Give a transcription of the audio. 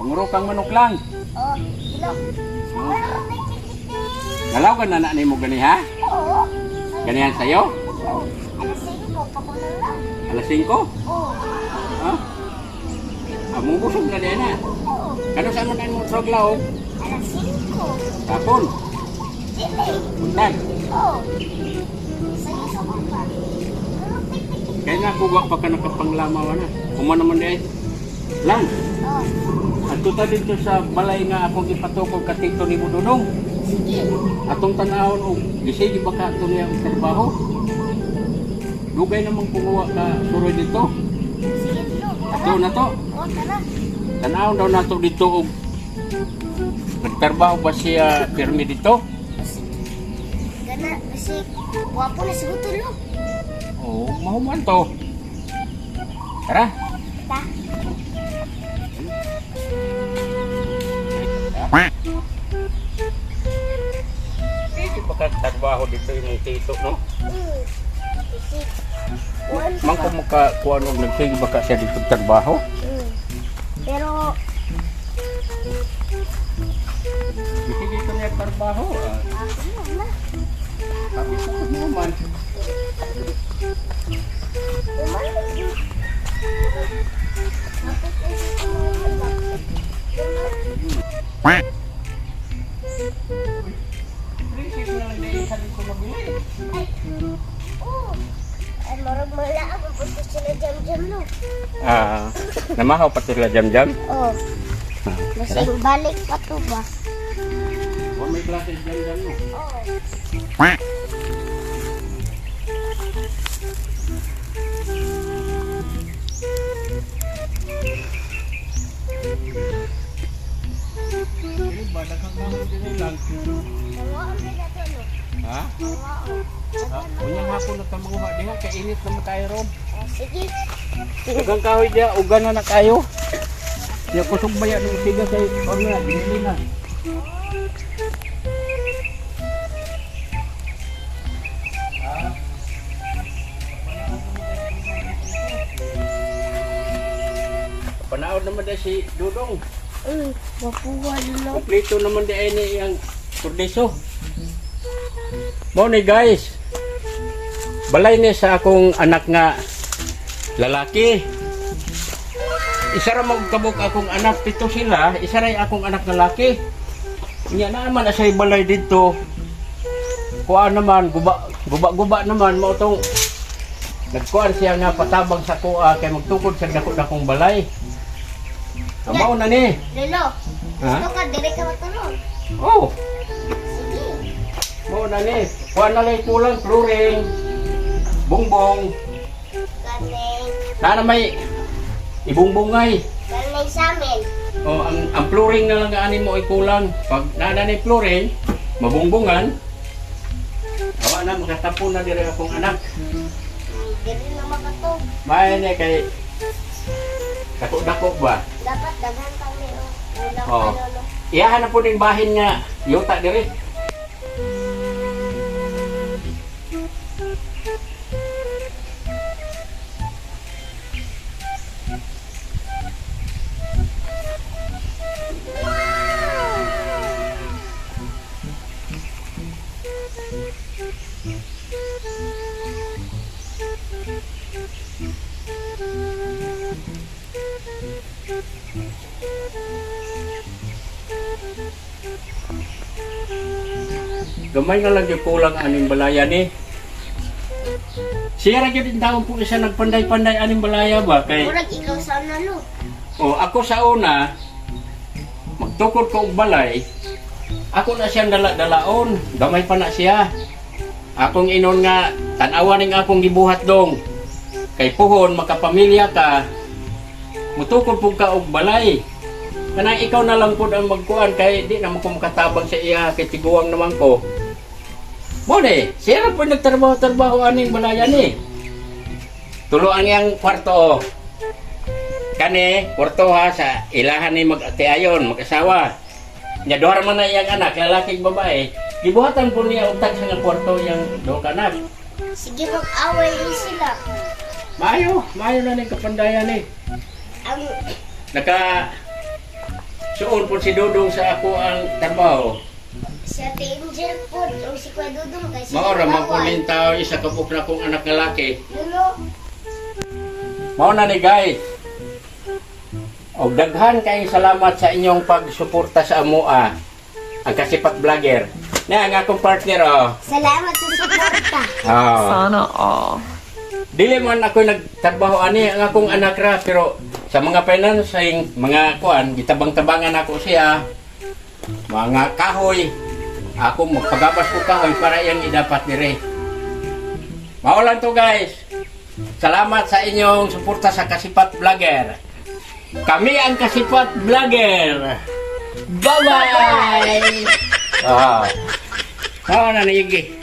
Pangurukang manok lang. Oh, ilo. Oh. Nalaw ka na na nimo gani ha? Oo. Ganihan sa'yo? Oo. Alas 5, pakulang lang. Alas 5? Oo. Ha? Among busog na din na. Oo. Kano saan man kayo mo troglaw? Alas 5. Tapon. Dili. Buntag. Oo. Sa isa ko pa. Pero tik-tik. Kaya nga kuwa pa ka nakapanglamaw na. Kuma naman di ay. Lang. Oo. Adto ta dito sa balay nga akong ipatukog katito ni Dudong. Sige. Atong tanawon og gisigi ba ka ato niya og trabaho? Dugay namang kunguha ka suroy dito. Sige, Lolo. Ato Tara. na to. Oo, tara. Tanawon daw nato dito og nagtrabaho ba siya pirmi dito? Gana, kasi wapo na siguro lo. Oo, mahuman to. Tara. Ta. Hindi ba ka trabaho dito yung tito, no? Kasi, kuwan Man ko makakuha og nagsige ba ka siya dito trabaho? Pero, Gisige dito niya trabaho. Ah, ako na. sabi ko naman. Umalis. Tapos, eh, dito mga bata. Prinsip na lang dahil sa dito mabili. Ay, oo. Ay, marag mala ako. Punta sila jam-jam, no? Ah, namahaw pa sila jam-jam. Oo. Masing balik pa to ba? Wa may klase jam-jam no. Oo. Dili ba daghang kahoy dili lang. Tawaan ba na to, no? Ha? Tawaan. Ah, unyang hapon na ta manguha diha kay init naman tayo ron. Oh, sige. Daghang kahoy diha uga na na kayo. Diya kusog baya nung siga kay ano na binili na. Panaod naman dahil si Dudong. Wapuwa, no? Kompleto naman di ay ni ang kurdiso. Mo ni guys. Balay ni sa akong anak nga lalaki. Isa ra magkabok akong anak pito sila, isa ra akong anak lalaki. Nya na naman asay balay didto. Kuan naman guba guba guba naman mao tong nagkuan siya nga patabang sa kuha kay magtukod sa dako dakong balay. Ang mao na ni. Lolo, Ha? gusto ka, dire ka matulog. Oh. Sige. Mo na ni, kuan na lang kulang flooring. Bongbong. Galing. Sana may ibungbongay. Galing sa amin. O ang flooring na lang ani mo ay kulang. Pag naa ni flooring, mabungbongan. Awa na makatapon na dire akong anak. Dire na makatog. May ni kay dako-dako ba? Dapat daghan kami. Oh. Kulang Oo. pa, lolo. Iyahan na po ning bahin nga yuta dire. Gamay na lang yung kulang aning balaya ni. Siya ra gyud in taon po isa nagpanday-panday aning balaya ba kay Murag ikaw sana, lo. O ako sa una, magtukod ko og balay, ako na siyang dala-dalaon, gamay pa na siya. Akong inon nga, tanawa ning akong gibuhat dong. Kay puhon, makapamilya ka, mutukod pug ka og balay. Kanang ikaw na lang pud ang magkuan kay di na mo ko makatabang sa iya kay tiguang naman ko. Mo ni, siya ra pud nagtrabaho-trabaho aning balaya ni. Tulo ang iyang kwarto oh. Kani, kwarto ha, sa ilahan ni mag-atiayon, mag-asawa. Nya duha ra man na iyang anak, lalaking babae. Gibuhatan po niya og tag sa nga kwarto iyang duha ka anak. Sige, mag-away din sila. Maayo, maayo na ning kapandayan ni. Ang Naka Suon po si Dudong sa ako ang trabaho. Si Ate Angel po, o si Kuya Dudong kay si Mao ra man po ning tao isa ka buok na akong anak nga laki. Lulo. Mao na ni, guys. Og daghan kayong salamat sa inyong pagsuporta sa amoa. Ang Kasipat Vlogger. Na ang akong partner, oh. Salamat sa suporta. Oh. Sana all. Dili man ako nagtrabaho ani, ang akong anak ra, pero sa mga financing, mga kuan, gitabang-tabangan ako siya. Mga kahoy. Ako magpagabas ko kahoy para iyang idapat dire. Mao lang to, guys. Salamat sa inyong suporta sa Kasipat Vlogger. Kami ang Kasipat Vlogger. Bye-bye! Ah. Ah, na naigi.